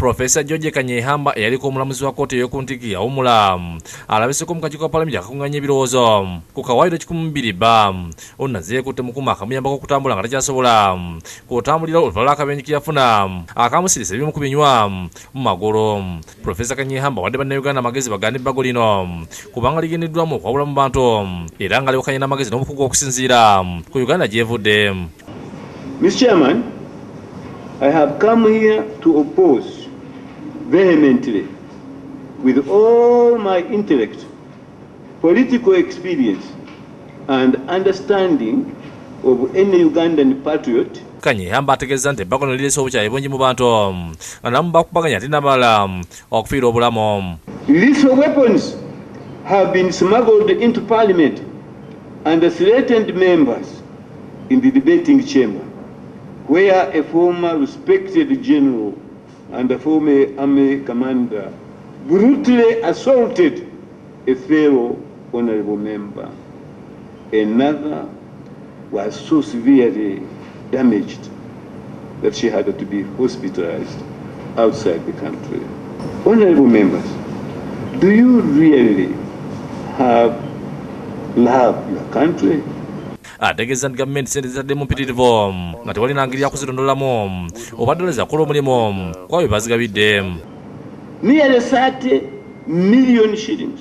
Professor George Kanyeihamba eyaliko omulamuzi wa kkooti ey'oku ntikko yawummula alabiseko mu kakiiko ka Palamenti akakunganya ebirowoozo ku kawaayiro 12 bba ono nazeekutte mukuma akamuyambako okutambula nga takyasobola kutambulira oluvannyuma lw'akabenje ke yafuna akamusirisa ebimu ku binywa mu magulu. Professor Kanyeihamba wadde bannayuganda amagezi bagaane ebbago lino kubanga ligendeddwamu okwawula mu bantu era nga liwakanya n'amagezi n'obukugu okusinziira ku Uganda gy'evudde. Mr. Chairman, I have come here to oppose vehemently, with all my intellect, political experience, and understanding of any Ugandan patriot. Kanyeihamba ategeeza nti ebbago lino lireese obukyayi bungi mu bantu nga namu bakubaganya ate n'abalala okufiirwa obulamu. Lethal weapons have been smuggled into Parliament and threatened members in the debating chamber, where a former respected general and a former army commander brutally assaulted a fellow honorable member. Another was so severely damaged that she had to be hospitalized outside the country. Honorable members, do you really have love your country? Ategeeza nti gavumenti ssente zitaddemu mpitirivu nga tewali na ngeri ya kuzirondolamu oba ddala zakola omulimu kuba bwe bazigabidde. Nearly 30 million shillings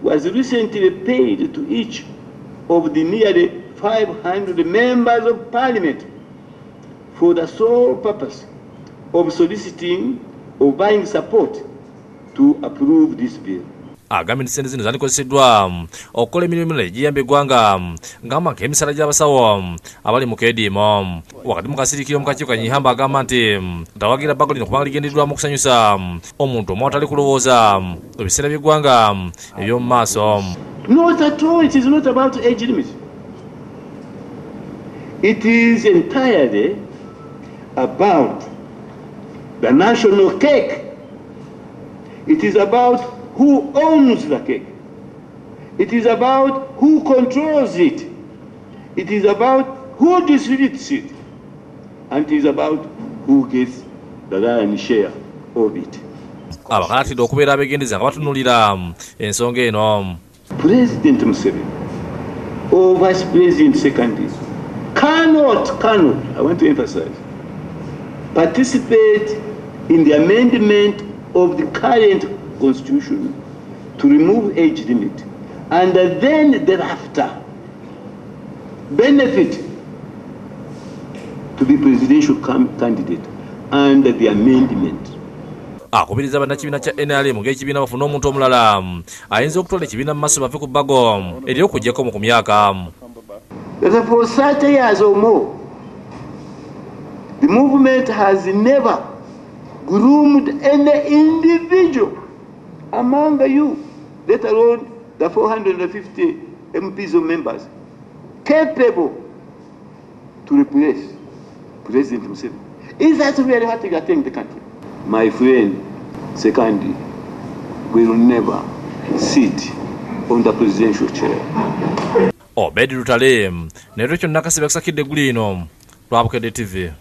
was recently paid to each of the nearly 500 members of Parliament for the sole purpose of soliciting or buying support to approve this bill. Agambye nti ssente zino zandikozeseddwa okukola emirimu emirala egiyamba eggwanga ngamba nk'emisaala gy'abasawo abali mu keediimo. Wakati mu kasiriikiriro mu kakiiko Kanyeihamba agamba nti tawagira bbago lino kubanga ligendereddwamu okusanyusa omuntu omu atali kulowooza ebiseera by'eggwanga eby'omu maaso. Not at all. It is not about age limit. It is entirely about the national cake. It is about who owns the cake. It is about who controls it. It is about who distributes it. And it is about who gets the lion's share of it. Abakalatidde okubeera abeegendereza nga batunuulira ensonga eno. President Museveni or Vice President Ssekandi cannot, I want to emphasize, participate in the amendment of the current constitution to remove age limit and then thereafter benefit to be presidential candidate under the amendment. Akubiriza bannakibiina kya NRM ng'ekibiina bafune omuntu omulala ayinza okutwala ekibiina mu maaso bave ku bbago ery'okuggyako mu ku myaka. That for 30 years or more, the movement has never groomed any individual among you, let alone the 450 MPs or members, capable to replace President Museveni. Is that really what you are telling the country? My friend Ssekandi will never sit on the presidential chair. Obedi Lutale, ne Rachel Nakasibe kusakidde eggulu lino lwa Bukedde TV.